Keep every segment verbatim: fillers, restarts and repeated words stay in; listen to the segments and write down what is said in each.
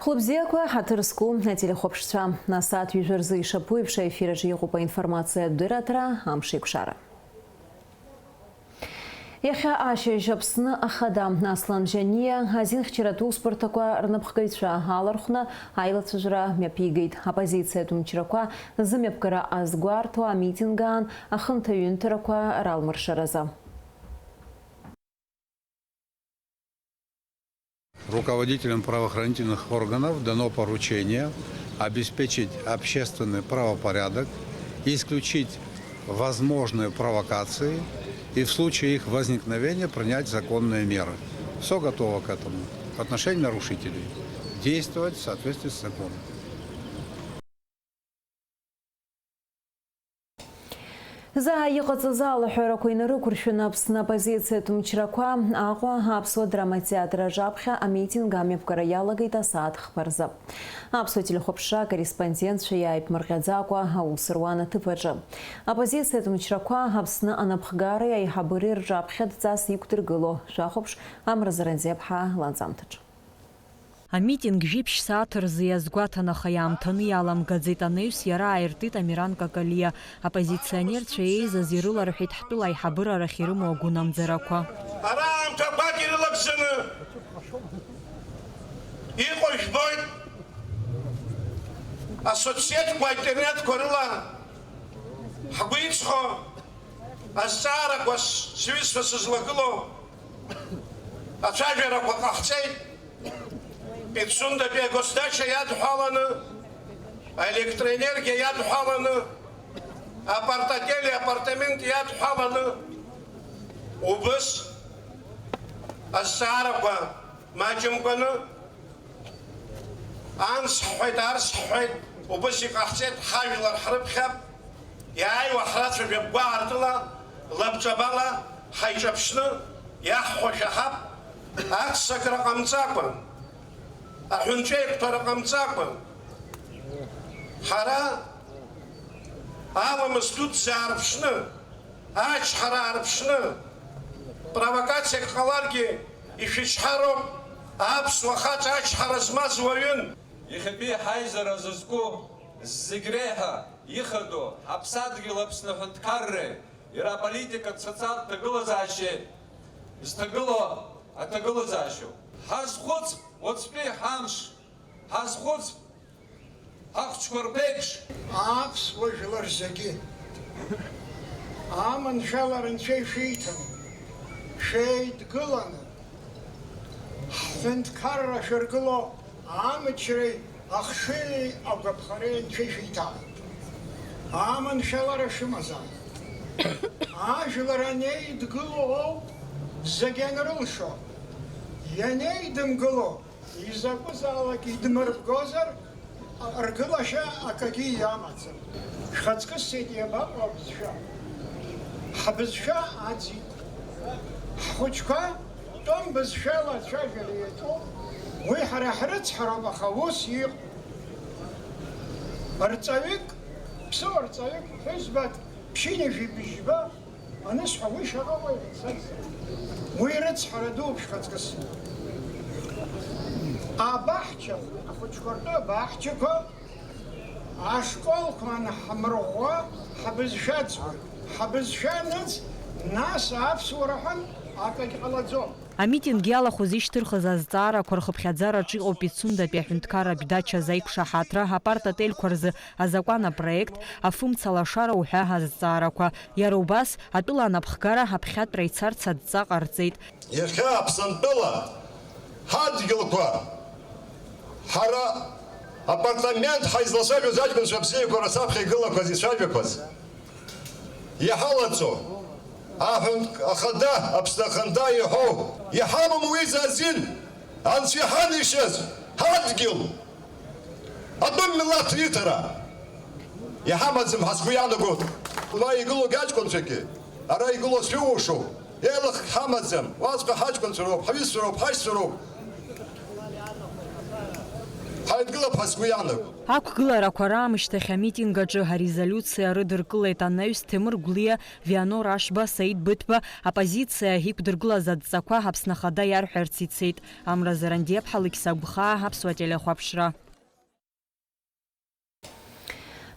Хәлыбзиақәа, ҳаҭыр зқәу ателехәаԥшцәа, асааҭ ҩажәа рзы ишаԥу еиԥш аефир аҿы иҟоуп аинформациатә дырраҭара Амш еиқәшара. Иахьа ашьыжь Аԥсны Ахада Аслан Џьаниа азинхьчаратә усбарҭақәа рнапхгаҩцәа алархәны аилацәажәара мҩаԥигеит. Аоппозициатә мчрақәа зымҩаԥгара азгәарҭо амитинг аан ахынҭаҩынҭарақәа ралмыршаразы. Руководителям правоохранительных органов дано поручение обеспечить общественный правопорядок, исключить возможные провокации и в случае их возникновения принять законные меры. Все готово к этому. В отношении нарушителей действовать в соответствии с законом. Заа иҟаҵаз алаҳәарақәа инарықәыршәаны Аԥсны аоппозициатә мчрақәа Аҟәа аԥсуа драматеатр аҿаԥхьа амитинг амҩаԥгара иалагеит асааҭ хԥа рзы. Аԥсуа телехәаԥшра акорреспондентцәа иааиԥмырҟьаӡакәа аус руан аҭыԥ аҿы. Аоппозициатә мчрақәа Аԥсны анапхгареи аиҳабыреи рҿаԥхьа дҵас иқәдыргыло шәахәаԥш Амра Заранӡиаԥҳа ланҵамҭаҿы. Амитинг жәиԥшь сааҭ рзы иазгәаҭан, аха иаамҭаны иаламгаӡеит анаҩс, иара ааиртит Амиран Какалиа. Аоппозиционерцәа еизаз ирыларҳәеит ҳтәыла аиҳабыра рахь ирымоу агәынамӡарақәа. Ара аамҭақәак ирылагӡаны иҟоу жәбоит, асоцсетьқәа, аинтернетқәа рыла ҳгәы иҵхо азҵаарақәа сҩызцәа сызлагылоу ацәажәарақәа ҟаҳҵеит. Пицундатәи агосдача иадҳәаланы, аелектроенергиа иадҳәаланы, апартотели апартамент иадҳәаланы, убыс азҵаарақәа маҷымкәаны, анс ҳҳәеит, арс ҳҳәеит, убыс иҟаҳҵеит, ҳажәлар ҳрыԥхьап. Иааиуа ҳрацәажәап гәаартыла, лабҿабала ҳаиҿаԥшны иаҳҳәо шәаҳап, аццакра ҟамҵакәа, аҳәынҵәеиқәԥара ҟамҵакәа. Ҳара аламыс дуӡӡа аарԥшны, ачҳара аарԥшны, провокациак ҟаларгьы ишәычҳароуп, аԥсуа хаҵа ачҳара змаз уаҩын. Иахьатәи ҳаизара зызку зегь реиҳа ихадоу ҳаԥсадгьыл Аԥсны аҳәынҭқарреи иара аполитикатә социалтә ҭагылазаашьеи зҭагылоу аҭагылазаашьоуп. Ҳазхәыцп уаҵәтәи ҳамш, ҳазхәыцп ҳахәыҷқәа рԥеиԥш. Аԥсуа жәлар зегьы аманшәалара Анцәа ишәиҭаны, шәеидгыланы, ҳҳәынҭқарра шәыргыло амчреи ахшыҩи агәаԥхареи Анцәа ишәиҭааит. Аманшәалара шәымазааит. Ажәлар анеидгыло ауп зегь анрылшо. Ианеидымгыло, изакәызаалак идмырбгозар, ргылашьа акагьы иамаӡам. Шәхаҵкы сеит, иабаҟоу абызшәа? Ҳбызшәа аӡит. Ҳхәыҷқәа тәым бызшәала ацәажәара иаҿуп. Уи ҳара ҳрыцҳароуп, аха ус иҟоуп. Рҵаҩык, ԥсыуа рҵаҩык, ԥҳәызбак, ԥшьынҩажәи быжьба анысҳәа, уи шаҟа уаҩ ицаӡам. Уи рыцҳара дууп шәхаҵкыс. Абаҳча, ахәыҷқәа ртәы абаҳчақәа, ашколқәа анҳамырӷәӷәа, ҳабызшәа ӡуеит. Ҳабызшәа аныӡ, нас аԥсуара ҳәа акагь ҟалаӡом. Амитинг иалахәыз ишьҭырхыз азҵаарақәа рхыԥхьаӡараҿы иҟоуп Пицундатәи аҳәынҭқарратә дача азы аиқәшаҳаҭра, апарт отельқәа рзы азакәан апроект, афымца лашара уҳәа азҵаарақәа. Иара убас, атәыла анапхгара аԥхьатәра ицарц адҵа ҟарҵеит. Иахьа Аԥсынтәыла ҳадгьылқәа ҳара апартамент ҳаизлацәажәоз аҷкәынцәа бзиақәа рацаԥхьа игылақәаз, ицәажәақәаз. Иҳалаҵо, аҳәынҭ-, ахада, Аԥсны ахада иҳәоу, иҳамам уи азин, анцәа иҳанишьаз ҳадгьыл, атәым милаҭ риҭара иҳамаӡам ҳәа сгәы иаанагоит. Уа игылоугь аҷкәынцәагьы, ара игылоу шәыушоуп, еилыхк ҳамаӡам, уаҵәҟьа ҳаҷкәынцәа роуп, ҳҩызцәа роуп, ҳашьцәа роуп. Ҳаидгылап ҳәа сгәы иаанагом. Ақәгыларақәа раамышьҭахь амитинг аҿы арезолиуциа рыдыркылеит анаҩс Ҭемыр Гәлиа, Вианор Ашба, Саид Быҭәба, аппозициа иқәдыргылаз адҵақәа Аԥсны Ахада иарҳәарц ицеит. Амра Зарандиаԥҳа, Лықьса Гәхаа, Аԥсуа телехәаԥшра.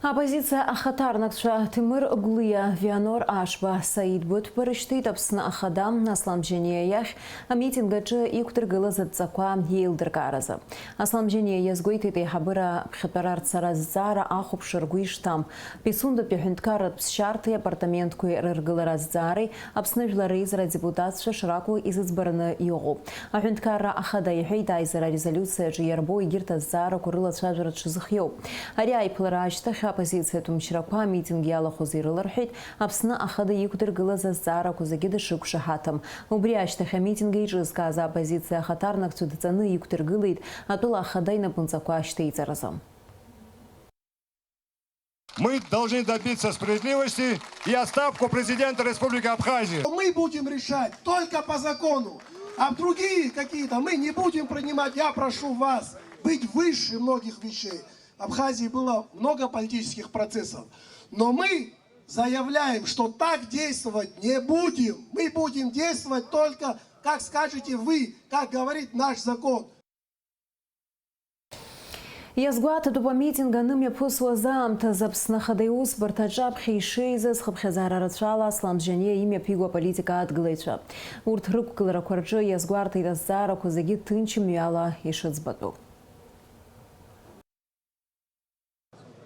Аоппозициа ахаҭарнакцәа Ҭемыр Гәлиа, Вианор Ашба, Саид Быҭәба рышьҭит Аԥсны Ахада Аслан Бжьаниа иахь амитинг аҿы иқәдыргылаз адҵақәа еилдыркааразы. Аслан Бжьаниа иазгәеиҭеит, аиҳабыра аԥхьатәара арцара азҵаара ахәаԥшра ргәы ишҭам, Пицундатәи аҳәынҭқарратә ԥсшьарҭеи апартаментқәеи рыргылара азҵаареи Аԥсны Жәлар Реизара адепутатцәа шракәу изыӡбараны иҟоуп. Аҳәынҭқарра Ахада иҳәеит, аизара арезолиуциаҿы иарбоу егьырҭ азҵаарақәа рылацәажәара дшазыхиоу. Ари аиԥылара ашьҭахь аоппозициатә мчрақәа амитинг иалахәыз ирыларҳәеит, Аԥсны Ахада иқәдыргылаз азҵаарақәа зегьы дышрықәшаҳаҭым. Убри ашьҭахь амитинг еиҿызкааз аоппозициа ахаҭарнакцәа дҵаны иқәдыргылеит атәыла Ахада инапынҵақәа ашьҭеиҵаразы. Мы должны добиться справедливости и отставку президента Республики Абхазия. Мы будем решать только по закону, а другие какие-то мы не будем принимать. Я прошу вас быть выше многих вещей. В Абхазии было много политических процессов, но мы заявляем, что так действовать не будем. Мы будем действовать только, как скажете вы, как говорит наш закон. Иазгәаҭатәуп амитинг анымҩаԥысуаз аамҭазы Аԥсны Ахада иусбарҭа аҿаԥхьа ишеизаз хыԥхьаӡара рацәала Аслан Бжьаниа имҩаԥиго аполитика адгылаҩцәа. Урҭ рықәгыларақәа рҿы иазгәарҭеит азҵаарақәа зегьы ҭынч мҩала ишыӡбатәу.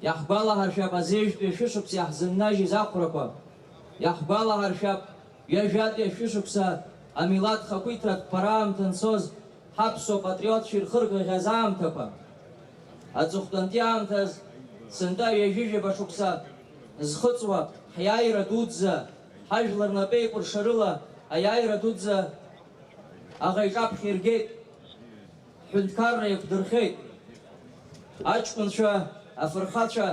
Иаҳгәалаҳаршәап азежәтәи ашәышықәса иаҳзыннажьыз ахәрақәа. Иаҳгәалаҳаршәап ҩажәатәи ашәышықәса амилаҭ хақәиҭратә ԥараамҭа анцоз ҳаԥсуа патриотцәа ирхыргахьаз аамҭақәа. Аҵыхәтәантәи аамҭаз сынтәа ҩажәижәаба шықәса зхыҵуа ҳиааира дуӡӡа, ҳажәлар напеикәыршарыла аиааира дуӡӡа аӷа иҿаԥхьа иргеит. Ҳҳәынҭқарра еиқәдырхеит. Аҷкәынцәа, афырхацәа,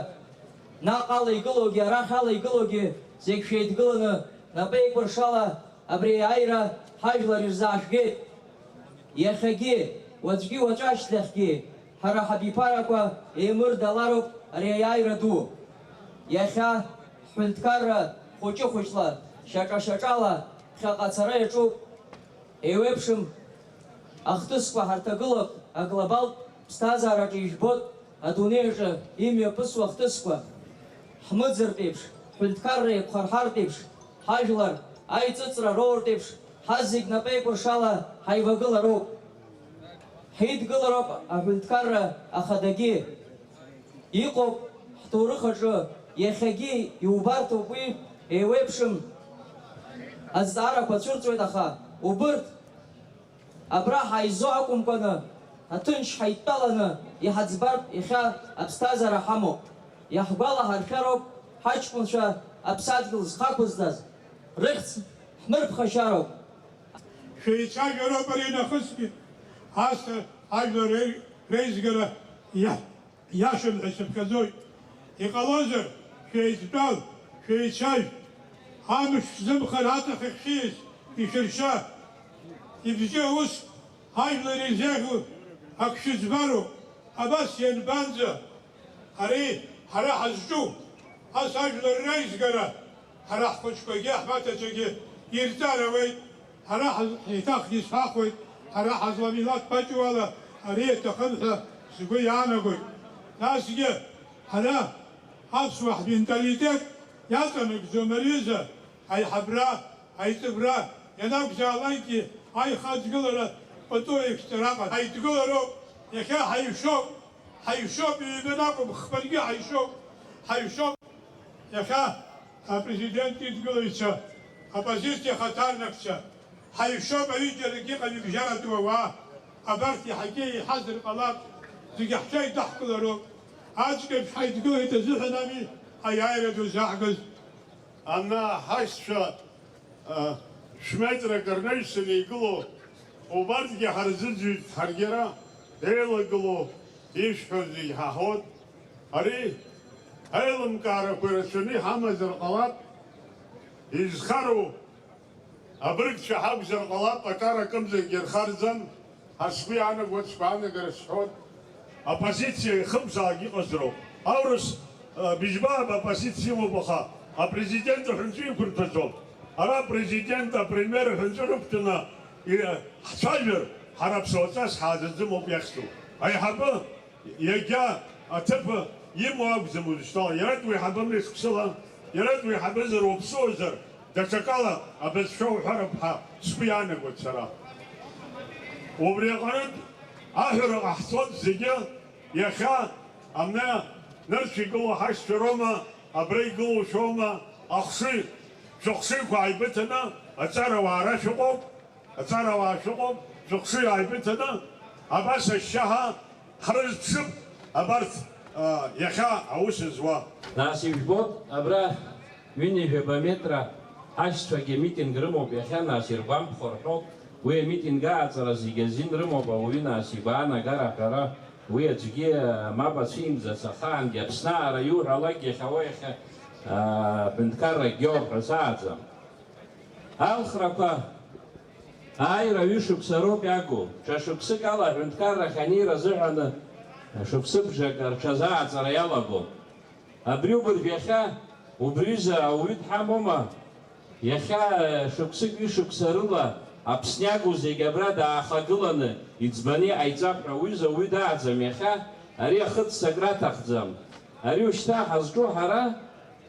наҟ ала игылоугьы, арахь ала игылоугьы, зегь шәеидгыланы, напеикәыршала абри аиааира ҳажәлар ирзаашәгеит. Иахьагьы, уаҵәгьы, уаҵәашьҭахьгьы ҳара ҳабиԥарақәа еимырдалароуп ари аиааира ду. Иахьа ҳҳәынҭқарра хәыҷы-хәыҷла, шьаҿа-шьаҿала ԥхьаҟа ацара иаҿуп. Еиуеиԥшым ахҭысқәа ҳарҭагылоуп аглобалтә ԥсҭазаараҿы ижәбоит адунеи аҿы имҩаԥысуа ахҭысқәа. Ҳмыӡыртә еиԥш, ҳҳәынҭқарра еиқәхарҳартә еиԥш, ҳажәлар аиҵыҵра роуртә еиԥш, ҳазегь напеикәыршала ҳаивагылароуп. Ҳидгылароуп аҳәынҭқарра ахадагьы. Иҟоуп ҳҭоурых аҿы, иахьагьы иубарҭоуп уи, еиуеиԥшым азҵаарақәа цәырҵуеит, аха убырҭ абра ҳаизо акәымкәаны, аҭынч ҳаидтәаланы иҳаӡбартә иахьа аԥсҭазаара ҳамоуп. Иаҳгәалаҳаршәароуп ҳаҷкәынцәа аԥсадгьыл зхақәызҵаз, рыхьӡ ҳмырԥхашьароуп. Шәеицәажәароуп ари нахысгьы, ас ажәлар реи-, реизгара иаҳ-, иашам ҳәа сыԥхьаӡоит. Иҟалозар, шәеидтәал, шәеицәажә, амш шәзымхар аҵх ахьхьиз ишәыршьа. Ибзиа ус ажәлар изеиӷьу ак шәыӡбароуп, абас ианбанӡа? Ари ҳара ҳазҿу, ас ажәлар реизгара, ҳара ҳхәыҷқәагьы ҳмаҭацәагьы ирҵар ауеит, ҳара ҳаз-, еиҭахгьы исҳәахуеит, ҳара ҳазлам илаҭ пату ала ари аҭахын ҳәа сгәы иаанагоит. Насгьы ҳара аԥсуа ҳменталитет иаҵанакӡом ари азы. Аиҳабра, аиҵыбра ианакәзаалакгьы аихаҵгылара пату еиқәҵара аҟан. Ҳаидгылароуп, иахьа ҳаишоуп, ҳаишоуп, ҩбаны акәым, хԥаргьы ҳаишоуп, ҳаишоуп. Иахьа апрезидент идгылаҩцәа, аоппозициа ахаҭарнакцәа, ҳаишоуп, аҩыџьарагьы ҟаҩыбжьаратәу ауаа, абарҭ иаҳагьы еиҳазар ҟалап, зегьы ҳҽеидаҳкылароуп. Аӡәк еиԥш ҳаидгылеит азыҳәан ами аиааира ду заҳгаз. Ана ҳаишьцәа, а, шә-метрак рнаҩсан игылоу, убарҭгьы ҳарзыӡырҩит ҳаргьы ара, еилагылоу ишәҳәо зегь ҳаҳауеит. Ари аилымкаарақәа ирацәаны иҳамазар ҟалап, изхароу абыргцәа ҳакәзар ҟалап, акара акымзаргьы рхарӡам, ҳа сгәы иаанагоит, сгәаанагара сҳәоит. Аоппозициа ихымзаалак иҟазароуп. Аурыс, а, быжьба аоппозициа имоуп, аха апрезидент аҳәынҵәа иқәырҭәаӡом. Ара апрезидент, апремиер аҳәынҵәа рықәҭәаны и-, ҳцәажәар, ҳара аԥсуаҵас ҳааӡаӡом ауп иахьӡу. Аиҳабы иагьа аҭыԥ имоу акәӡам уажәшьҭала. Иаратәи уеиҳабымра шықәсыла, иаратәи уеиҳабызар уаԥсуазар, даҽакала абызшәа уҳәароуп ҳәа сгәы иаанагоит сара. Убри аҟнытә аҳәара ҟаҳҵоит зегьы. Иахьа амна нырцә игылоу ҳашьцәа роума, абра игылоу шәоума, ахшыҩ, шәыхшыҩқәа ааибыҭаны аҵарауаа ара шәыҟоуп, аҵарауаа шәыҟоуп, шәыхшыҩ ааибыҭаны абас ашьшьаҳа ҳрызԥшып абарҭ, а, иахьа аус зуа. Нас ижәбоит, абра Ҩынҩажәаба метра ҳашьцәагьы митинг рымоуп иахьа, нас иргәамԥхо рҳәоит. Уи амитинг ааҵара зегьы азин рымоуп, ауаҩы нас игәаанагара аҳәара, уи аӡәгьы, а, мап ацәимӡац, ахаангьы Аԥсны аара иуҳәалакгьы иахьа уа иахьа, а, ҳәынҭқарракгьы ауп ҳәа сааӡам. Алхрақәа ааира ҩышықәса роуп иагу. Ҽа шықәсык ала аҳәынҭқаррахь анеира азыҳәаны шықәсыбжак рҽазааҵара иалагон. Абри убыржә иахьа убриҩыза ауаҩы дҳамоума? Иахьа, э, шықәсык-ҩышықәса рыла Аԥсны иагу зегь абра даахагыланы иӡбаны иҟаиҵап ҳәа уҩыза ауаҩы дааӡам иахьа, ари ахыццакра аҭахӡам. Ари ушьҭа ҳазҿу ҳара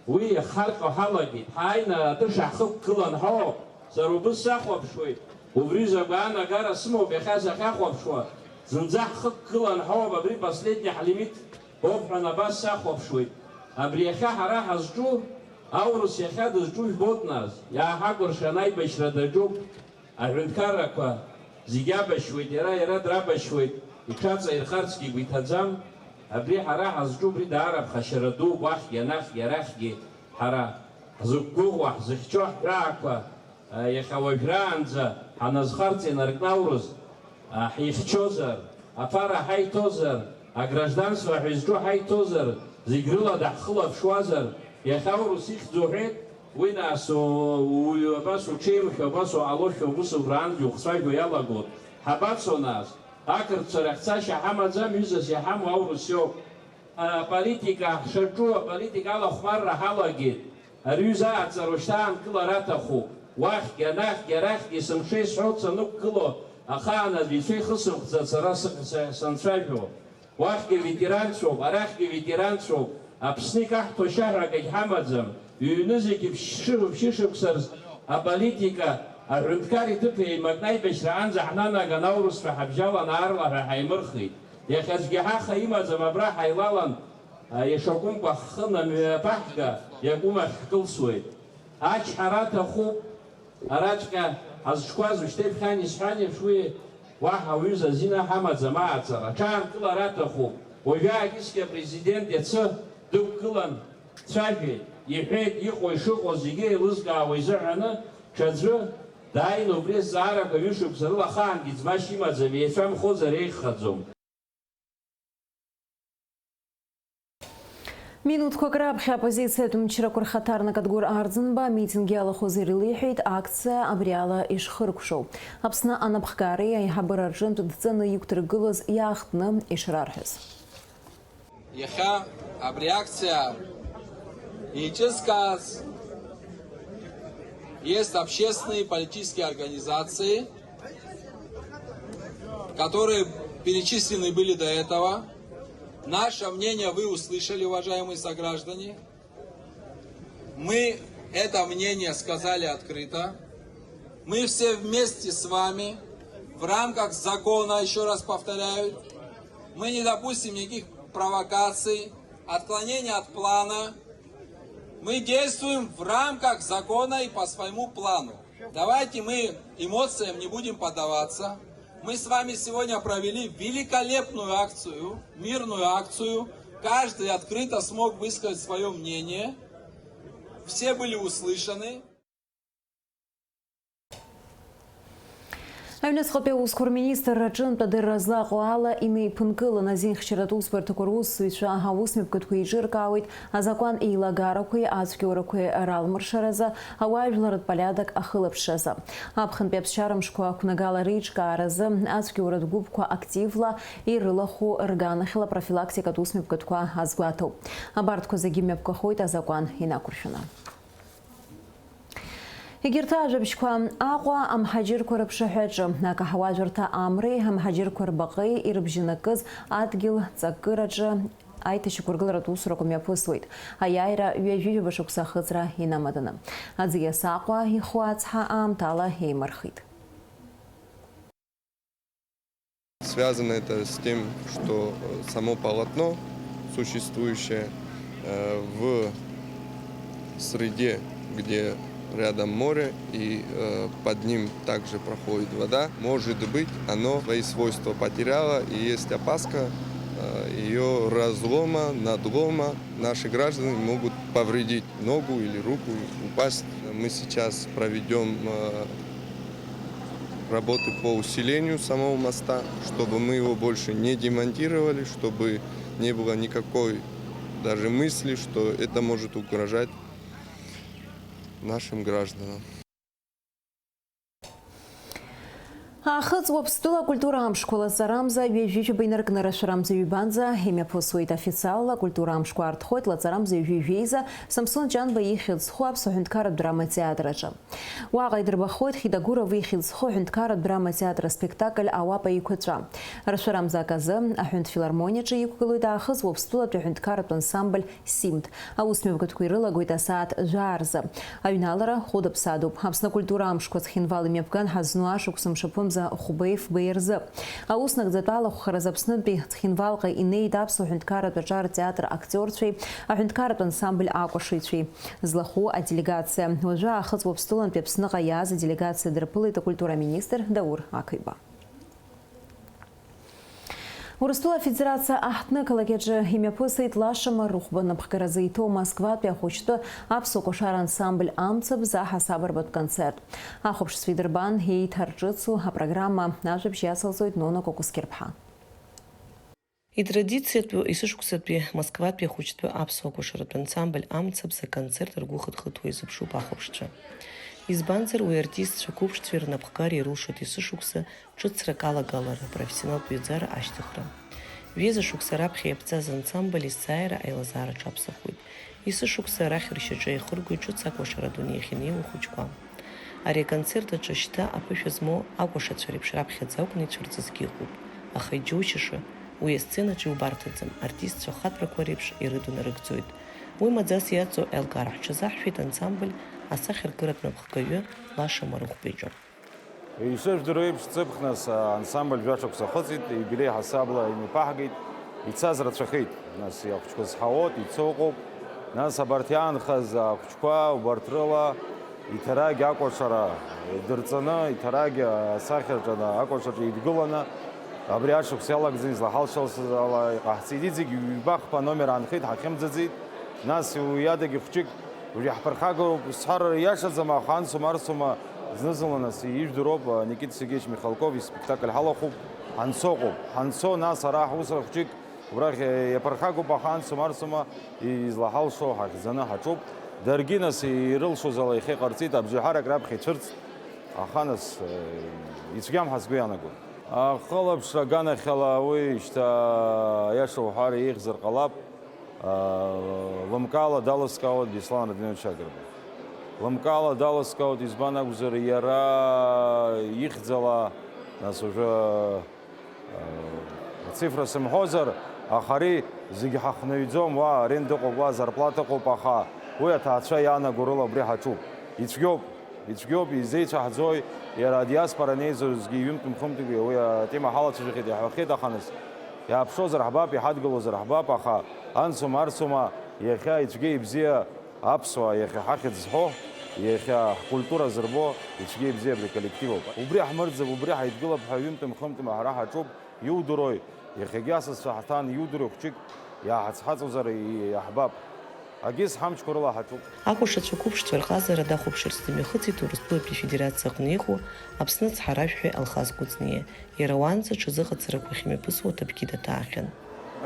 уи иахарҟьо ҳалагеит. Ҳааины атыша ҳхықәгылан ҳауп. Сара убыс сахәаԥшуеит. Убриҩыза агәаанагара сымоуп иахьа сахьахәаԥшуа. Зынӡа ҳхықәгылан ҳауп, абри последний ҳлимит. Боуп ҳәа абас сахәаԥшуеит. Абри иахьа ҳара ҳазҿу, аурыс иахьа дызҿу жәбоит нас, иааҳакәыршан аибашьра даҿуп. Аҳәынҭқаррақәа зегь абашьуеит, иара, иара драбашьуеит, иҽаҵаирхарцгьы игәы иҭаӡам. Абри ҳара ҳазҿу убри даара ԥхашьара дууп, уахьгьы, анахьгьы, арахьгьы ҳара ҳзықәгәыӷуа, ҳзыхьчо ҳҳәаақәа Иахьа уажәраанӡа ҳаназхарҵ инаркны аурыс ҳихьчозар, аԥара ҳаиҭозар, агражданство ҳәа изҿу ҳаиҭозар, зегь рыла даҳхылаԥшуазар, иахьа аурыс ихьӡ уҳәеит, уи нас у-, у-, абас уҽеимшәо, абас уҟалошәа, ус убраанӡа ухцәажәо иалагоит. Ҳабацо нас? Ақырҭцәа рахь цашьа ҳамаӡам, ҩызас иҳамоу аурыс иоуп. Аполитика ҳшаҿу, аполитика алахәмарра ҳалагеит. Ари ҩыза ааҵара ушьҭа аанкылара аҭахуп. Уахьгьы, анахьгьы, арахьгьы сымшеи сҳәоу санықәгыло, ахаан аӡә ицәа ихысымхӡац сара сы-, са-, санцәажәо. Уахьгьы ветеранцәоуп, арахьгьы ветеранцәоуп. Аԥсны икаҳҭәо шьаҳәа акагь ҳамаӡам. Ҩ-нызқь ԥшьышықәса рзы аполитика, аҳәынҭқар иҭыԥ еимакны аибашьраанӡа ҳнанаган аурысқәа ҳабжьалан аарлаҳәа ҳаимырхит. Иахьазгьы ҳаха имаӡам, абра ҳаилалан, а, иашакәымкәа ҳхы намҩаԥаҳга, иакәым ахь ҳкылсуеит. Ачҳара аҭахуп, араҵәҟьа ҳазҿқәаз ушьҭеиԥхьан исҳәан еиԥш, уи уаҳа уҩыза азина ҳамаӡам ааҵара. Аҽаанкылара аҭахуп. Уажәы аакьыскьа апрезидент иацы дықәгылан дцәажәеит, иҳәеит, иҟоу ишыҟоу зегьы еилызкаауа изыҳәаны, ҽаӡәы дааины убри азҵаарақәа ҩышықәса рыла ахаангьы ӡбашьа имаӡам, еицәамхозар еиӷьхаӡом. Минуҭқәак раԥхьа аоппозициатә мчрақәа рхаҭарнак Адгәыр Арӡынба амитинг иалахәыз ирылеиҳәеит акциа абри ала ишхыркәшоу. Аԥсны анапхгареи аиҳабыра рҿынтә дҵаны иқәдыргылаз иаахтны ишрарҳәаз. Иахьа абри акциа еиҿызкааз есть общественные и политические организации, которые перечислены были до этого. Наше мнение вы услышали, уважаемые сограждане. Мы это мнение сказали открыто. Мы все вместе с вами в рамках закона, еще раз повторяю, мы не допустим никаких провокаций, отклонений от плана. Мы действуем в рамках закона и по своему плану. Давайте мы эмоциям не будем поддаваться. Мы с вами сегодня провели великолепную акцию, мирную акцию. Каждый открыто смог высказать своё мнение. Все были услышаны. Аҩныҵҟатәи аусқәа рминистрра аҿынтә адырра злаҟоу ала инеиԥынкыланы азинхьчаратә усбарҭақәа русзуҩцәа аусмҩаԥгатәқәа еиҿыркаауеит азакәан еилагарақәеи ацәгьоурақәеи ралмыршаразы, ауаажәларратә полиадак ахылаԥшразы. Аԥхынтәи аԥсшьара мшқәа ақәнагала реиҿкааразы ацәгьоуратә гәыԥқәа активла ирылахәу рганахьала профилактикатә усмҩаԥгатәқәа азгәаҭоуп. Абарҭқәа зегьы мҩаԥгахоит азакәан инақәыршәаны. Егьырҭ ажәабжьқәа: Аҟәа амҳаџьырқәа рыԥшаҳәаҿы, акаҳауажәырҭа Амреи амҳаџьырқәа рбаҟеи ирыбжьанакыз адгьыл ҵакыраҿы аиҭашьақәыргыларатә усурақәа мҩаԥысуеит. Аиааира ҩажәи жәаба шықәса ахыҵра инамаданы. Аӡиас Аҟәа иху ацҳа аамҭала еимырхит. Связано это с тем, что э, само полотно, существующее э, в среде, где рядом море и э, под ним также проходит вода, может быть, оно свои свойства потеряло, и есть опаска э, ее разлома, надлома. Наши граждане могут повредить ногу или руку, упасть. Мы сейчас проведем э, работы по усилению самого моста, чтобы мы его больше не демонтировали, чтобы не было никакой даже мысли, что это может угрожать нашим гражданам. Аахыҵ Уаԥстәыла акультура амшқәа лаҵарамза ҩажәижәаба инаркны рашәарамза ҩбанӡа имҩаԥысуеит. Официалла акультура амшқәа аартхоит лаҵарамза ҩажәи жәеиза Самсон Ҷанба ихьӡ зху Аԥсуа ҳәынҭқарратә драма театр аҿы. Уаҟа идырбахуеит Хида Гуров ихьӡ зху аҳәынҭқарратә драма театр аспектакль Ауапа еиқәаҵәа. Рашәарамза аказы аҳәынҭ филармониаҿы иқәгылоит Аахыҵ Уаԥстәылатәи аҳәынҭқарратә ансамбль Симд. Аусмҩаԥгатәқәа ирылагоит асааҭ жәаа рзы. Аҩналара хәыда-ԥсадоуп. Аԥсны акультура амшқәа Цхинвал имҩаԥган ҳазну ашықәса мшаԥымза хәбеи-фбеи рзы. Аус нагӡатәы алахәхаразы Аԥснытәи Цхинвалҟа инеит аԥсуа ҳәынҭқарратә аҿар театр актиорцәеи аҳәынҭқарратә ансамбль акәашаҩцәеи. Злахәу аделегациа. Уажәы Аахыҵ Уаԥстәылантәи Аԥсныҟа иааз аделегациа дырԥылеит акультура аминистр Даур Ақыҩба. Урыстәыла Афедерациа аҳҭнықалақь аҿы имҩаԥысит Лаша Марыхәба напхгаразы иҭоу Москватәи ахәыҷтәы аԥсуа кәашара ансамбль Амцабз аҳасабырбатә концерт. Ахәаԥшцәа идырбан еиҭарҿыцу апрограмма. Ажәабжь иацылҵоит Нона Кәакәсқьырԥҳа. Итрадициатәу есышықәсатәи Москватәи ахәыҷтәы аԥсуа кәашаратә ансамбль Амцабз аконцерт ргәы хыҭхыҭуа изыԥшуп ахәаԥшцәа. Избанзар, уи артистцәа қәыԥшцәеи рнапхгареи ирылшоит есышықәса ҿыцрак алагалара, профессионалтә ҩаӡара ашьҭыхра. Ҩыза шықәса раԥхьа иаԥҵаз ансамбль есааира аилазаараҿы аԥсахуеит. Есышықәса арахь ршьаҿа еихыргоит ҿыц акәашара адунеи ахьынеиуа ахәыҷқәа. Ари аконцерт аҿы шьҭа аԥышәа змоу акәашацәа реиԥш раԥхьаӡа акәны ицәырҵызгьы ыҟоуп, аха иџьоушьаша, уи асценаҿ иубарҭаӡам, артистцәа ахатәрақәа реиԥш ирыдунарыгӡоит. Уи маӡас иаҵоу аилкаара ҳҽазаҳшәеит ансамбль асахьаркыратә напхгаҩы Лаша Марыхәба иҿы. Ишыжәдыруа еиԥш, Ҵыԥх нас ансамбль жәашықәса ахыҵит, иубилеи ҳасабла имҩаԥаҳгеит, ицаз рацәахеит, нас ахәыҷқәа зҳауоит, ицо ыҟоуп, нас абарҭ иаанхаз ахәыҷқәа убарҭ рыла иҭарагь акәашара дырҵаны, иҭарагь асахьаҿы, акәашаҿы идгыланы, абри ашықәс иалагӡаны излаҳалшалсыз ала иҟаҳҵеит, иҵегь ҩба-хԥа аномер аанхеит, ҳахьымӡаӡеит, нас уи адагьы хәҷык Уажә иаҳԥырхагоуп, сҳәар иашаӡам, аха анцома-арцома зны-зынла нас ижәдыруоуп, Никита Сергеевич Михалков испектакль ҳалахәуп, ҳанцо ыҟоуп. Ҳанцо, нас ара ҳусура хәҷык убрахь иаԥырхагоуп, аха анцома-арцома излаҳалшо ҳахьӡаны ҳаҿуп. Даргьы нас ирылшоз ала иахьа иҟарҵеит, абжеиҳарак раԥхьа ицәырҵт, аха нас ицәгьам ҳәа сгәы иаанагон. Ахылаԥшра аганахьала уи шьҭа аиаша уҳәар еиӷьзар ҟалап. Лымкаала далыскаауеит Беслан Радинович Агрба. Лымкаала далыскаауеит, избан акәзар, иара ихьӡала, нас, уажәы ацифра сымҳәозар, аха ари зегь ҳахнаҩӡом, уа аренда ыҟоуп, уа зарплата ыҟоуп, аха уи аҭаацәа иаанаго рыла убри ҳаҿуп. Ицәгьоуп. Ицәгьоуп, изеицәаҳӡои, иара адиаспора анеизозгьы ҩымтә-мхымтәгьы уи атема ҳалацәажәахьеит, иаҳҳәахьеит, аха нас, иааԥшуазар ҳбап, иҳадгылозар ҳбап, аха анцома-арцома иахьа ицәгьа-ибзиа аԥсуаа иахьа ҳахьӡ зҳәо, иахьа ҳкультура зырбо ицәгьа-ибзиа абри аколлектив ауп. Убри ҳмырӡып, убри ҳаидгылап ҳәа ҩымтә-мхымтәма ҳара ҳаҿуп, иудыруеи, иахьагьы асасцәа ҳҭан, иудыруеи хәҷык иааҳацҳаҵозар иаҳбап. Агьыс ҳамчқәа рыла ҳаҿуп. Акәашацәа қәыԥшцәа рҟазара дахәаԥшырц дымҩахыҵит Урыстәылатәи Афедерациа аҟны иҟоу Аԥсны ацҳаражәҳәаҩ Алхас Кәыҵниа. Иара уаанӡа ҽазыҟаҵарақәа ахьымҩаԥысуа аҭыԥгьы даҭаахьан.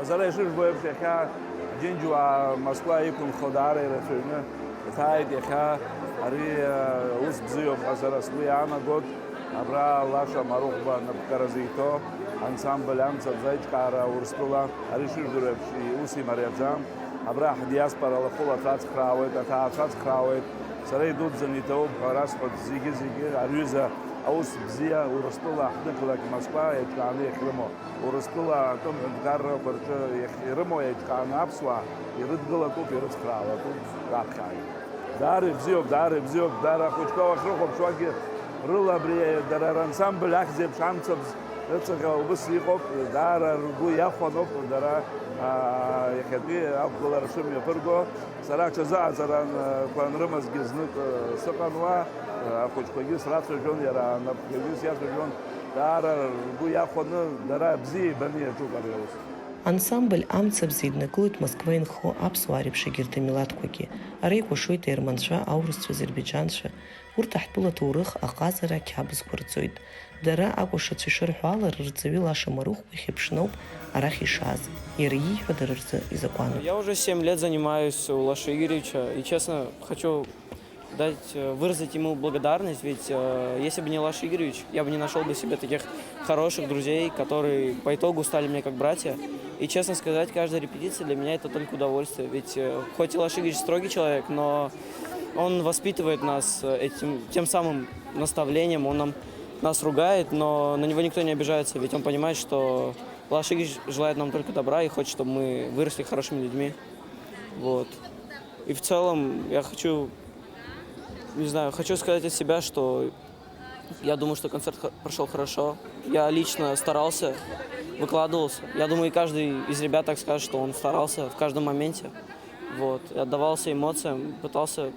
Сара ишыжәбо еиԥш, иахьа Џьынџьуаа Москва иқәынхо даара ирацәаҩны иҭааит. Иахьа ари, э, ус бзиоуп ҳәа сара сгәы иаанагоит. Абра Лаша Марыхәба анапхгара зиҭо ансамбль Амцабз аиҿкаара Урыстәыла, ари шыжәдыруа еиԥш, ус имариаӡам. Абра ҳдиаспора лахәыла аҭаацхраауеит, аҭаацәа ацхраауеит. Сара идуӡӡаны иҭабуп ҳәа расҳәоит зегьы-зегьы, ари аҩыза аус бзиа Урыстәыла аҳҭнықалақь Москва еиҿкааны иахьрымоу. Урыстәыла атәым ҳәынҭқаррақәа рҿы иахь-, ирымоу еиҿкааны аԥсуаа ирыдгылатәуп, ирыцхраалатәуп раԥхьаҟагьы. Даара ибзиоуп, даара ибзиоуп, даара ахәыҷқәа уахьрыхәаԥшуагьы рыла абри дара рансамбль ахьӡ еиԥш Амцабз рыҵаҟа убыс иҟоуп, даара ргәы иахәаноуп дара, аа, иахьатәи ақәгылара шымҩаԥырго. Сара аҽазыҟаҵарақәа анрымазгьы знык, э, сыҟан уа, э, ахәыҷқәагьы срацәажәон, иара анапхгагьы сиацәажәон. Даара ргәы иахәаны, дара бзиа ибаны иаҿуп ари аус. Ансамбль Амцабз еиднакылоит Москва инхо аԥсуаа реиԥш егьырҭ амилаҭқәагьы. Ара икәашоит аерманцәа, аурысцәа, азербеиџьанцәа. Урҭ аҳтәыла аҭоурых, аҟазара, ақьабзқәа рҵоит. Дара, акәашацәа ишырҳәо ала, рырҵаҩы Лаша Марыхәба ихьыԥшноуп арахь ишааз. Иара ииҳәо дара рзы изакәануп. Я уже семь лет занимаюсь у Лаши Игоревича. И, честно, хочу дать, э, выразить ему благодарность, ведь, э, если бы не Лаша Игоревич, я бы не нашёл бы себе таких хороших друзей, которые по итогу стали мне как братья. И, честно сказать, каждая репетиция для меня — это только удовольствие. Ведь, э, хоть и Лаша Игоревич строгий человек, но он воспитывает нас, э, этим, тем самым наставлением, он нам, нас ругает, но на него никто не обижается, ведь он понимает, что Лаша Игоревич желает нам только добра и хочет, чтобы мы выросли хорошими людьми. Вот. И в целом я хочу, не знаю, хочу сказать от себя, что я думаю, что концерт х-, прошёл хорошо. Я лично старался, выкладывался. Я думаю, и каждый из ребят так скажет, что он старался в каждом моменте. Вот. И отдавался эмоциям, пытался,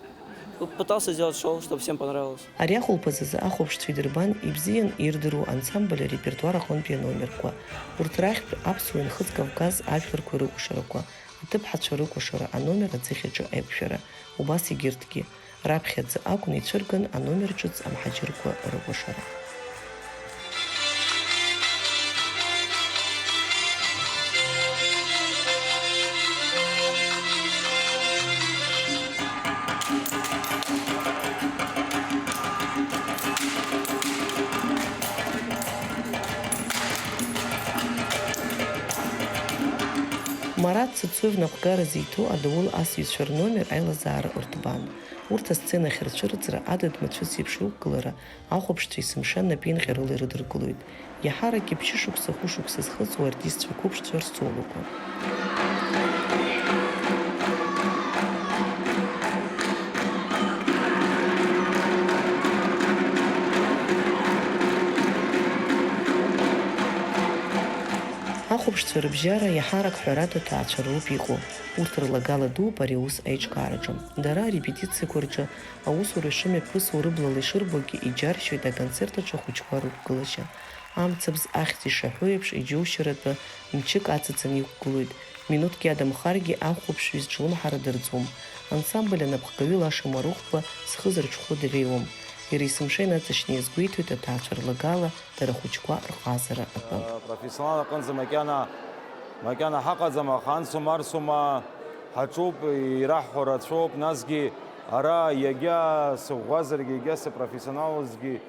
п-, пытался сделать шоу, чтобы всем понравилось. Ари ахәылԥаз азы ахәаԥшцәа идырбан ибзиан ирдыруа ансамбль арепертуар аҟынтәи аномерқәа. Урҭ рахьтә аԥсуа инхыҵ Кавказ ажәларқәа рыкәашарақәа, аҭыԥҳацәа рыкәашара аномер аӡыхь аҿы аиқәшәара, убас егьырҭгьы. Раԥхьаӡа акәын ицәырган аномер ҿыц амҳаџьырқәа рыкәашара. Марат Цыцуев напхгара зиҭо адауыл асыҩцәа рномер аилазаара ырҭбан. Урҭ асценахь рцәырҵра, адыд мацәыс еиԥш рықәгылара, ахәаԥшцәа есымша напеинҟьарыла ирыдыркылоит. Иаҳаракгьы ԥшьышықәса хәышықәса зхыҵуа артистцәа қәыԥшцәа рсолоқәа. Ахәаԥшцәа рыбжьара иаҳарак ҳәарада ҭаацәароуп иҟоу. Урҭ рлагала дууп ари аус аиҿкаараҿы. Дара арепетициақәа рҿы аусура шымҩаԥысуа рыблала ишырбогьы иџьаршьоит аконцерт аҿы ахәыҷқәа рықәгылашьа. Амцабз ахьӡ ишаҳәо еиԥш, иџьоушьаратәы мчык ацыцын иқәгылоит. Минуҭк иадамхаргьы ахәаԥшҩы изҿлымҳара дырӡом. Ансамбль анапхгаҩы Лаша Марыхәба зхы зырҽхәо дреиуам. Иара есымша инаҵшьны иазгәеиҭоит аҭаацәа рлагала дара ахәыҷқәа рҟазара атәы. Профессионал аҟынӡа макьана, макьана ҳаҟаӡам, аха ансума-арсума ҳаҿуп, ираҳҳәо рацәоуп, насгьы ара иагьа сыӷәӷәазаргьы, иагьа сыпрофессионалызгьы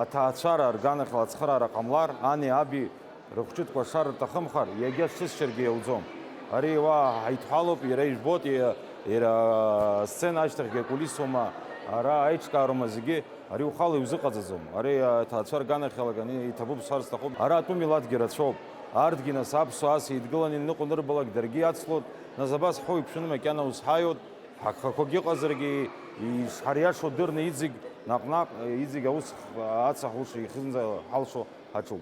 аҭаацәара рганахьала ацхыраара ҟамлар, ани аби рыхәҷытә кәашара рҭахымхар, иагьа шсызшьыргьы иауӡом. Ари уа ҳаидҳәалоуп, иара ижәбоит, иа-, иара асцена ашьҭахьгьы акулисоума, ара аиҿкаароума зегьы, ари ухала иузыҟаҵаӡом. Ари аҭаацәа рганахьала ганы иҭабуп сҳәар сҭахуп. Ара атәым милаҭгьы рацәоуп. Арҭгьы нас аԥсуаа ас еидгыланы иныҟәо анырбалак даргьы иацлоит, нас абас ҳхы уқәшәаны макьана ус ҳаиоит, ҳагхақәагьы ыҟазаргьы ишҳариашо дырны иӡегь наҟ-наҟ, иӡегь аус ацаҳуша ихынӡа ҳалшо ҳаҿуп.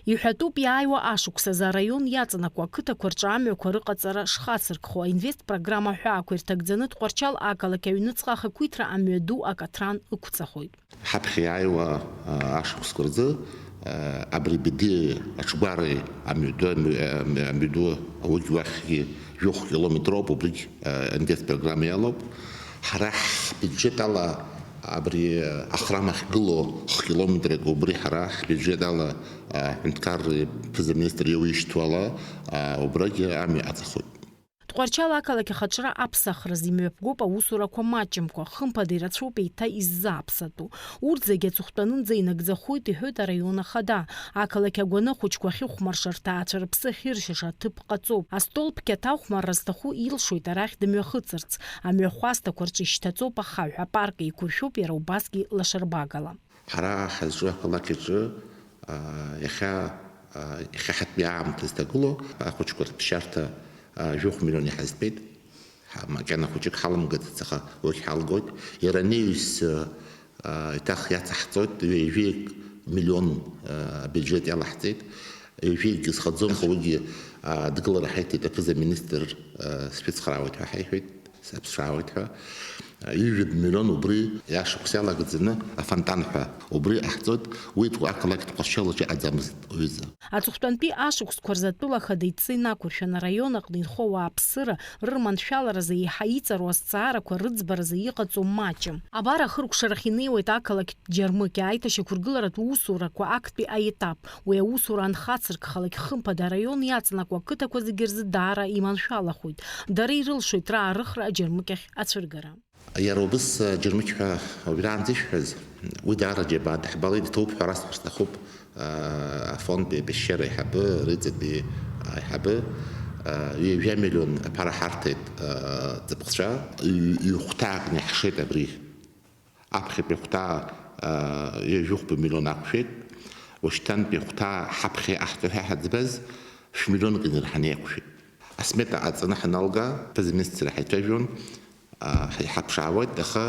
Иҳәатәуп, иааиуа ашықәсазы араион иаҵанакуа ақыҭақәа рҿы амҩақәа рыҟаҵара шхацыркхо, аинвестпрограмма аҳәаақәа ирҭагӡаны Тҟәарчал ақалақь аҩныҵҟа ахақәиҭра амҩаду акаҭран ықәҵахоит. Ҳаԥхьа иааиуа, а, ашықәсқәа рзы, а, абри Бедиеи Аҽгәареи амҩаду, амҩ-, амҩ-, амҩаду аугь уахьгьы жәохә километроуп, убригь, а, аинвестпрограмма иалоуп. Ҳара ҳбиуџьет ала абри, а, ахрам ахьгылоу хә километрак убри ҳара ҳбиуџьет ала, а, аҳәынҭқарреи аԥыза-министр иоуишьҭуала, а, убрагьы амҩа аҵахоит. Тҟәарчал ақалақь ахаҿра аԥсахраз имҩаԥгоуп аусурақәа маҷымкәа, хымԥада ирацәоуп еиҭа иззааԥсатәу. Урҭ зегьы аҵыхәтәанынӡа инагӡахоит, иҳәоит араион ахада. Ақалақь агәаны ахәыҷқәа ахьыхәмарша, рҭаацәа рыԥсы ахьыршьаша аҭыԥ ҟаҵоуп. Астолб қьаҭа ахәмарра зҭаху илшоит арахь дымҩахыҵырц. Амҩахәасҭақәа рҿы ишьҭаҵоуп ахаҳә, апарк еиқәыршәуп иара убасгьы лашарбагала. Ҳара ҳазҿу ақалақь аҿы, аа, иахьа, аа, иахьа ҳатәи аамҭа зҭагылоу ахәыҷқәа рыԥсшьарҭа, аа, жәохә миллион иҳазтәеит. Ҳа-, макьана хәыҷык ҳаламгаӡац, аха уигь ҳалгоит. Иара анаҩс, аа, еиҭах иацаҳҵоит, ҩажәик миллион, аа, абиуџьет иалаҳҵеит. Ҩажәикгьы зхаӡом, аха уигьы, аа, адгылара ҳаиҭеит аԥыза-министр, аа, сшәыцхраауеит ҳәа ҳаиҳәеит. Саԥсраауеит ҳәа, ҩажәа миллион убри ашықәс иалагӡаны афонтан ҳәа убри ҟаҳҵоит, уи ақалақь Тҟәарчал аҿы иҟаӡамызт уҩыза. Аҵыхәтәантәи ашықәсқәа рзы атәыла ахада идҵа инақәыршәан, араион аҟны инхо ауааԥсыра рырманшәаларазы еиҳа иҵару азҵаарақәа рыӡбаразы иҟаҵоу маҷым. Абар ахыркәшарахь инеиуеит ақалақьтә Џьармыкьа аиҭашьақәыргыларатә усурақәа актәи аетап. Уи аусура анхацыркхалак, хымԥада араион иаҵанакуа ақыҭақәа зегьы рзы даара иманшәалахоит. Дара ирылшоит раарыхра аџьармыкьахь ацәыргара. Иара убыс, џьармыкьа ҳәа уажәраанӡа ишәҳәаз, уи даара џьабаа даҳбалеит, иҭоуп ҳәа расҳәар сҭахуп, афонд еибашьра аиҳабы, рыҵатәи аиҳабы, ҩажәа миллион аԥара ҳарҭеит, ҵыԥхцәа, ҩ-, ҩ-хәҭаакны иаҳшеит абри. Аԥхьатәи ахәҭа, аа, ҩажәихәба миллион ақәшәеит, уашьҭантәи ахәҭа ҳаԥхьа иҟаҳҵо ҳәа ҳаӡбаз шә-миллионк инарҳаны иақәшәеит. Асмета аҵаны ҳаналга, ԥыза-министрра ҳаицәажәон, аа, ҳа-, иҳаԥшаауеит, аха,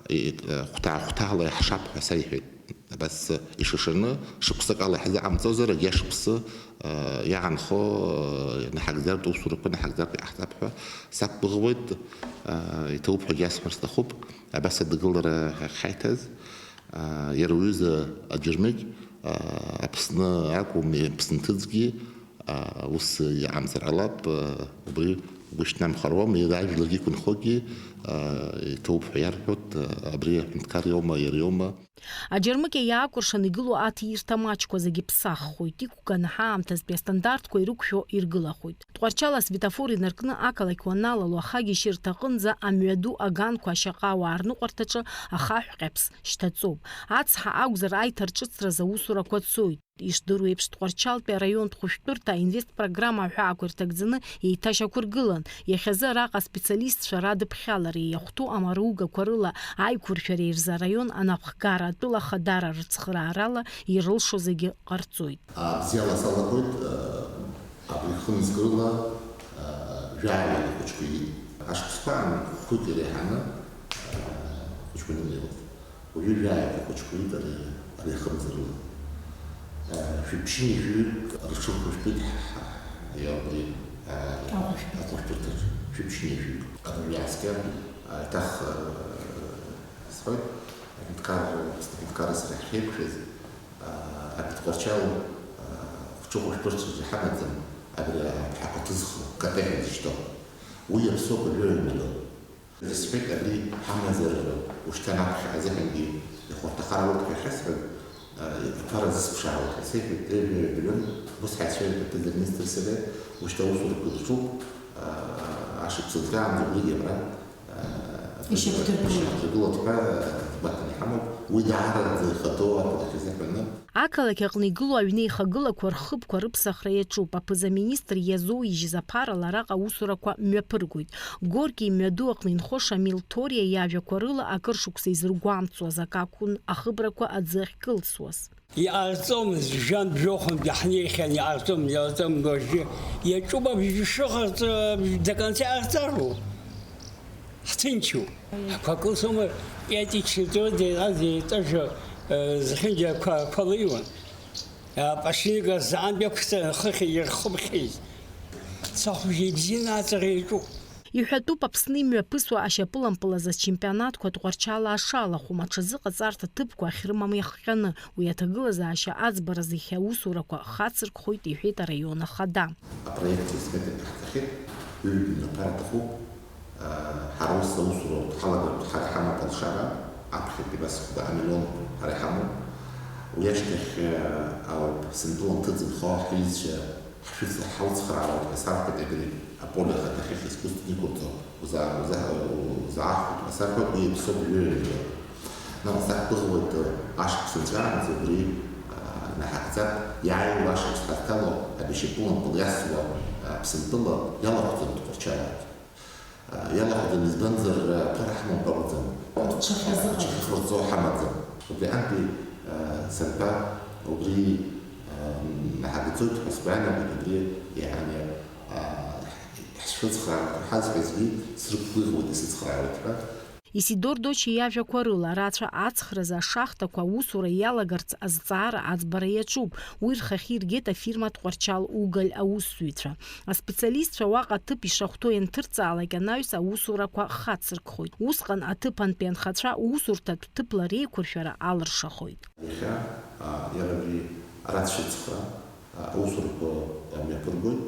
и-, хәҭаа-хәҭаала иаҳшап ҳәа саиҳәеит. Абас ишышаны, шықәсык ала иҳазыҟамҵозар, агьа шықәсы, аа, иаанхо, аа, наҳагӡартә усурақәа наҳагӡартә иҟаҳҵап ҳәа сақәгәыӷуеит, аа, иҭабуп ҳәагьы иасҳәар сҭахуп. Абас адгылара ахьҳаиҭаз, аа, иара уҩыза аџьармыкь, аа, Аԥсны акәым, Аԥсны ҭыҵгьы, аа, ус иҟамзар ҟалап, аа, убри угәы шьҭнамхаруам, иара ажәларгьы иқәынхогьы, аа, иҭоуп ҳәа иарҳәоит, аа, абри аҳәынҭқар иоума, иара иоума. Аџьармыкьа иаакәыршан игылоу аҭирҭа маҷқәа зегьы ԥсаххоит, иқәганы ҳаамҭазтәи астандартқәа ирықәшәо иргылахоит. Тҟәарчал асветофор инаркны ақалақь уаналало, ахагьежьырҭа аҟынӡа амҩаду аганқәа ашьаҟа ауаа рныҟәарҭаҿы ахаҳә ҟьаԥс шьҭаҵоуп. Ацҳа акәзар, аиҭарҿыцразы аусурақәа цоит. Ишдыру еиԥш, Тҟәарчалтәи араионтә хәышәтәырҭа аинвестпрограмма аҳәаақәа ирҭагӡаны еиҭашьақәыргылан. Иахьазы араҟа аспециалистцәа радыԥхьалареи иахәҭоу амаругақәа рыла аиқәыршәареи рзы араион анапхгара атәыла хадара рыцхыраарала ирылшо зегьы ҟарҵоит. Бзиала салагоит, абри хымзкрыла, жәаҩа ахәыҷқәа иит. Ашықәсқәа аан хәҩык иреиҳаны, ахәыҷқәа инеиуеит. Уажәы жәаҩа ахәыҷқәа иит ари, ари ахымзкрыла. Шәиԥшьыни жәаҩык рҽырхәышәтәит ҳа, ҳа, абри, ахәышәтәырҭаҿ. Ахәышәтәырҭаҿ шәиԥшьыни жәаҩык. Абри иааскьан, еиҭах, сҳәоит, аҳәынҭқар, аҳәынҭқарра сара ҳахьеиқәшәаз, Абри Тҟәарчал, хәҷы хәышәтәырҭаҿы ҳамаӡам, абри аҳәақәа ҭызхуа, Катеҳәа изышьҭоу. Уи иаԥсоуп жәаҩа миллион. Исҳәеит, абри ҳамазар, ушьҭан аԥхьаҟа азыҳәангьы ихәарҭахар ауеит ҳәа ахьасҳәаз, аԥара зысԥшаауеит ҳәа сеиҳәеит, жәаҩа миллион, ус ҳаицәажәеит аԥыза-министр сареи, ушьҭа аусурақәа ирҿуп, ашықәс згаанӡа убригьы абра. Ишьақәдыргылоит. Ишьақәдыргылоит ҳәа гәаҭаны иҳамоуп. Уи даараӡа ихадоу ақалақь азыҳәаны. Ақалақь аҟны игылоу аҩнеихагылақәа рхыбқәа рыԥсахра иаҿуп. Аԥыза-министр иазоуижьыз аԥарала араҟа аусурақәа мҩаԥыргоит. Горки имҩаду аҟны инхо Шамил Ҭориа иажәақәа рыла, акыр шықәса изыргәамҵуаз акы акәын ахыбрақәа аӡы ахькылсуаз. Иҟарҵомызт, жәантә жәохәынтәи ҳнеихьан, иҟарҵом, иҟарҵом, уажәы иаҿуп абжьы шыҟарҵо, до конца иҟарҵароуп. Ҳҭынчуп. Ҳқәа кылсуама, иаҵиччаӡо, деиҟа-деиҵажәа, э, зехьынџьарқәа ақәа леиуан. Апашника зааигәа иқәҵаны хыхь ирхыԥхьеит. Цахәжьи бзианы аҵаҟа иаҿуп. Иҳәатәуп, Аԥсны имҩаԥысуа ашьапылампыл азы ачемпионатқәа Тҟәарчала ашалахәым, аҽазыҟаҵарҭа ҭыԥқәа ахьрымам иахҟьаны. Уи аҭагылазаашьа аӡбаразы иахьа аусурақәа хацыркхоит, иҳәеит араион ахада. Апроект изгеит иаҳҭахьеит, ҩбаҩ аԥара аҭахуп. Ҳара ус аусура ҳалагартә ҳара иҳамоуп алшара, аԥхьатәи абас хәба амиллион ҳара иҳамоуп. Уи ашьҭахь, ауп, сынтәа унҭыҵ нхо ҳҩызцәа ҳшәыцла ҳауцхраауеит ҳәа сарҳәоит, абри аполе ахаҭахьы ҳискусственно иқәырҵо узаа-, узаа-, узаахәоит ҳәа сарҳәоит, уи иаԥсоуп жәаҩа-миллион. Нас сақәгәыӷуеит, ашықәс нҵәаанӡа убри, а, наҳагӡап, иааиуа ашықәс ҳазҭало абешьапылампыл иасуа, а, Аԥсынтәыла иалахәӡам Тҟәарчалаагьы. Иалахәӡам, избанзар, аԥара ҳамоуп акәӡам. Ҽа хьазыҟаҵом. Ҽа хьазыҟаҵо ҳамаӡам. Убри антәи, а, сынтәа убри, а, наҳагӡоит ҳәа сгәы иаанагоит, убри иаҳа, а, ҳшәыцхраа, ҳазҳәазгьы срықәгәыӷуеит, исыцхраауеит ҳәа. Исидор Доча иажәақәа рыла, рацәа ацхразы ашахтақәа аусура иалагарц азҵаара аӡбара иаҿуп. Уи рхахьы иргеит афирма Тҟәарчал уголь аусзуҩцәа. Аспециалистцәа уаҟа аҭыԥ ишахәҭоу ианҭырҵаалак анаҩс аусурақәа хацыркхоит. Усҟан аҭыԥантәи анхацәа усурҭатә ҭыԥла реиқәыршәара алыршахоит. Иахьа, а, иара абри арацәа ацхра, а, аусурақәа, а, мҩаԥыргоит.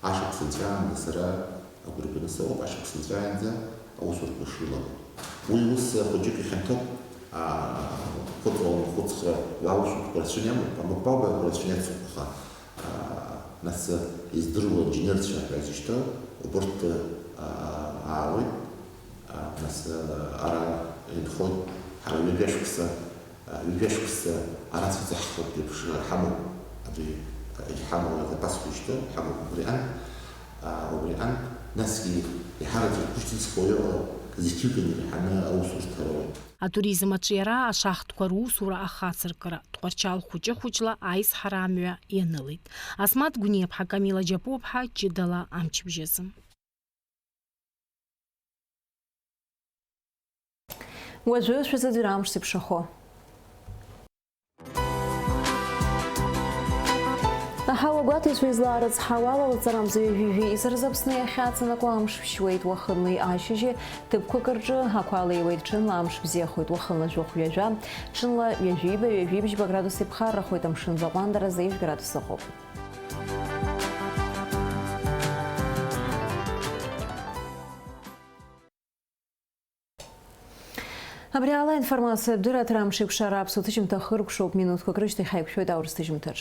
Ашықәс нҵәаанӡа сара агәра ганы сыҟоуп, ашықәс нҵәаанӡа аусурақәа шрылаго. Уи ус хәыҷык ихьанҭоуп, аа, хәыҵ-, хәыцхра аусурақәа рацәаны иамоуп, амапкәабаҩқәа рацәаны иацуп, аха, аа, нас издыруа аинженерцәа ҳәа изышьҭоу, убырҭ, аа, аауеит, аа, нас, аа, ара инхоит, ҳара ҩажәа шықәса Ҩажәа шықәса арацәаӡа ҳхоуп еиԥш ҳамоуп, абри иҳамоу азапасқәа ишьҭоу ҳамоуп убри аҟынтә, а, убри аҟынтә, насгьы иаҳараӡак ишьҭыҵхуа иҟоу зқьҩык инреиҳаны аусурҭа роуеит. Атуризм аҿиара, ашахтқәа русура ахацыркра, Тҟәарчал хәыҷы-хәыҷла аизҳара амҩа ианылеит. Асмаҭ Гәниаԥҳа, Камила Џьапуаԥҳа, ҷыдала амчыбжьазы. Уажәы шәазыӡырҩ амш зеиԥшрахо. Аҳауа гәаҭеицәа излаарыцҳауа, алалҵарамза ҩажәи жәаҩа изы рзы Аԥсны иахьаҵанакуа амш ԥшьуеит, уахынлеи ашьыжьи ҭыԥқәак рҿы ақәа леиуеит, ҽынла амш бзиахоит, уахынла жәохә ҩажәа, ҽынла ҩажәиба, ҩажәибжьба градуси ԥхаррахоит, амшын аҟәандара зеижә градус ыҟоуп. Абри ала аинформациатә дырраҭара амш еиқәшара аԥсуа ҭыжьымҭа хыркәшоуп, минуҭқәак рышьҭахь ҳаиқәшәоит аурыс ҭыжьымҭаҿ.